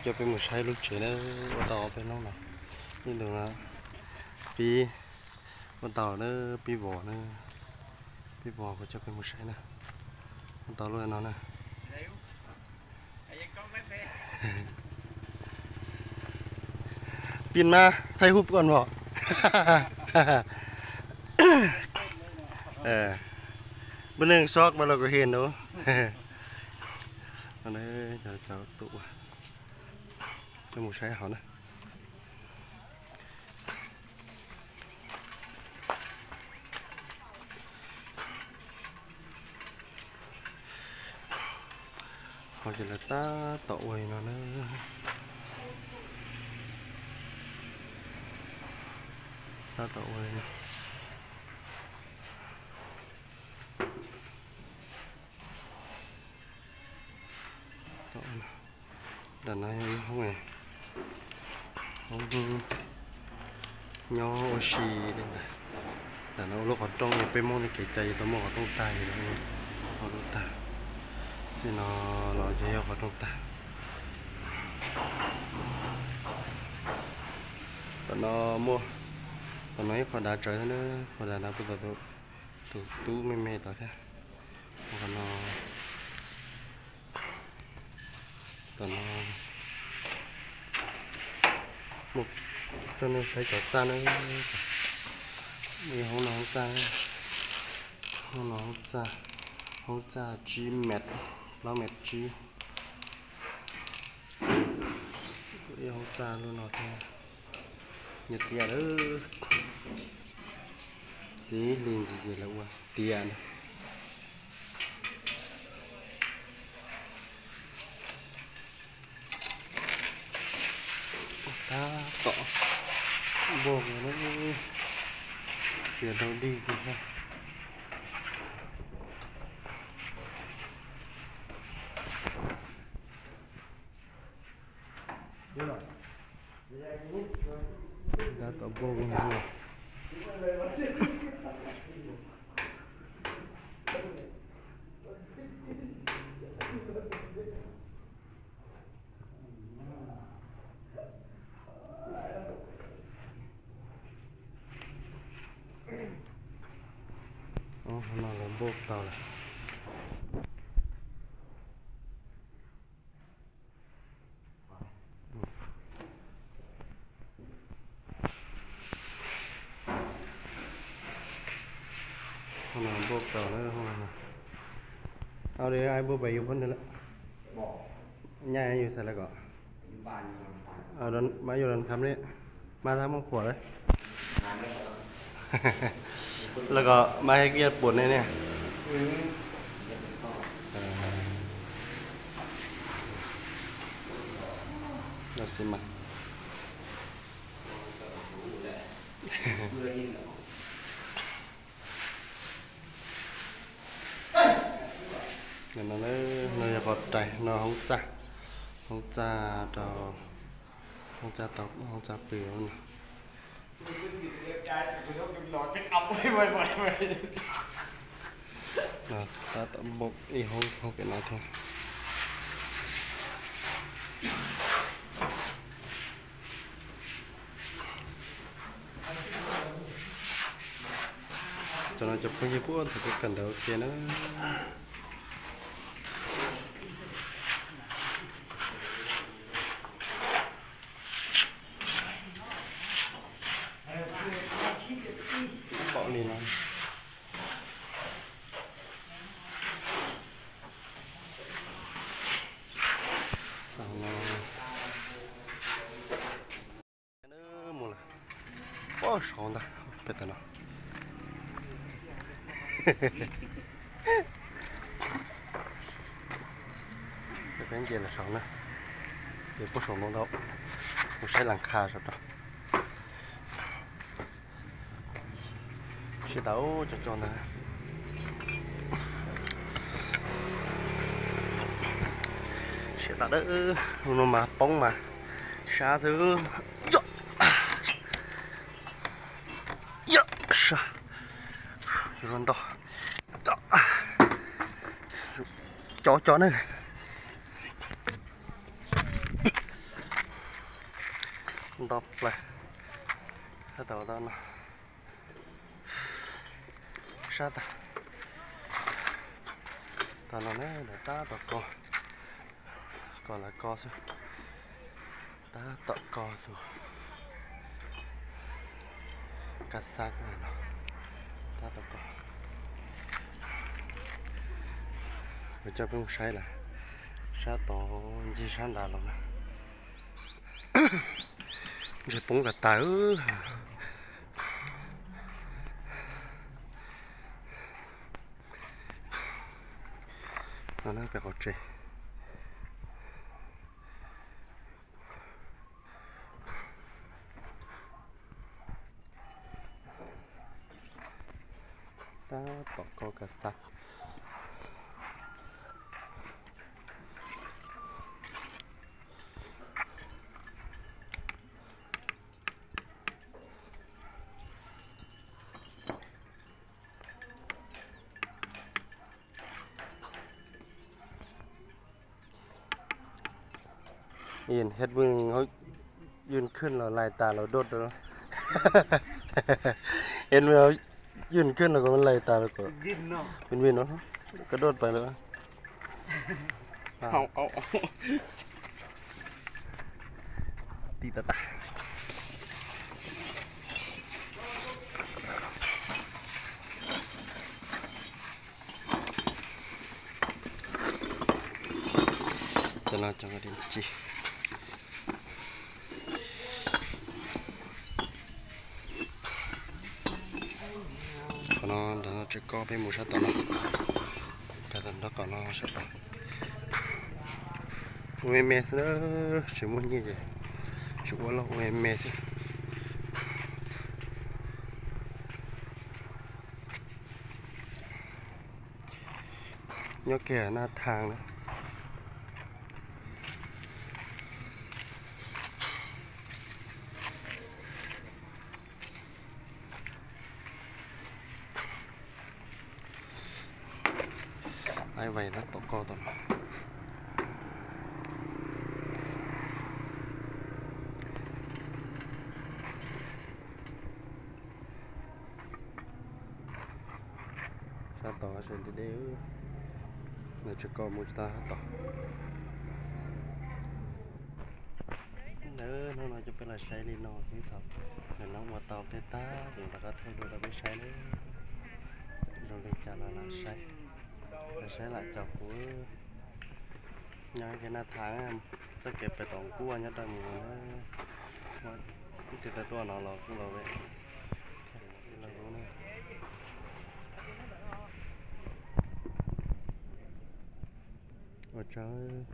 Coj peb mus saib lub tsev na, ua tau ob peb hnub no. Ib ntus no pib ua tau na, pib vos na, pib vos kuv coj peb mus saib na. Ua tau lub no na. Pin mas thaij hub koj no. Bwj neeg sob mas los kuv his nus. Cov tus ua, coj mus saib hauv na. Hauv ces lawv tab tom ua li no na. Tab tom ua li no. Nram no yog ib hoob, hoob nyob ua si li ntawd. Nram no ua lub qhov rooj, peb Hmoob li kev cai yus tau muaj qhov rooj tag yus ua lub tag. Txij no los yog yog qhov rooj tag. Tom no muaj, tom no ib qho dav tsawv thiab na, qho dav no puag tom tus tub me me tod thiab. Qhov no, tom no mus rau nej saib cov txaj na. Ib hoob no hoob txaj, hoob no hoob txaj, hoob txaj tsib mev, plaub mev tsib. Ib hoob txaj lub no thiab. Nyias tias lawm, txiv hli ntxiv ces lawv ua tiav na. Tab tom npog, tiav rau dig kis thiab. Tab tom npog no. Ub, no lawv npog tau lawm. Npog tau lawm. Au, ai npog pem yus phab ntawd lawm. Nyaj yus xav lawm kom. Mas yus los tham li, mas tham muaj khuam lawm. Lawm kom mas hais kiag puas ne ne. Los xij mas. No, no yog qhov rais, no hoob txaj, hoob txaj rau, hoob txaj tau, hoob txaj pw no. Tab tom npog ib hoob hauv pem no thiab. Cov no cov phooj ywg puab ntawm kuv kawm ntawv ua ke na. Pom li no. Mus lawm. Pob saud ntag, peb tam no. Peb nce lawm saud na, ces pob saud ntau ntau, mus saib las kha saum rau. Siab tas cov coj ntag. Siab tas dawb, no mas poob mas sab xwb. Yog, yog sab, yuav luag ntau. Cov cov ne. Nto plaws. Sab tod tau no, sab tag. Tau no na, lawv tab tom ko, ko lawv ko xwb, tab tom ko tus kas xab no, tab tom ko. Kuv coj peb mus saib lawm, sab tod ncig sab nrad los na. Ntshe poob kas tas. No na peb qhov tsev. Tab tom ko kas xab. Yen hej mej ho yun khwj los lais tas los dod, hej mej ho yun khwj los kuj lais tas los kuj vin vin no, koj dod pais lawm. Tim tas tas. Cov no cov di ci. Qhov no ntawm no tsis ko peb mus sab tom no, nrog qhov no sab tom. Ua me me xwb, tsis muaj nyiaj ces tsis ua lawm, ua me me xwb. Nyob kiag Naj Thaas na. Aib vais tab tom ko tau no. Sab tod sab deb deb, nws tsis ko mus tsis tau sab tod. Ntawd hnub no coj peb los saib li no xwb, thaum nws no ua tau tej tag ces rov qab thaij dua rau peb saib na. Zoo li cas los lam saib, lam saib lam caum kuv. Nyob kiag Naj Thaas, txoj kev pem tom nkuaj nyob rau mus na, ib tug tau tuaj no los kuj los, los ua tsaug.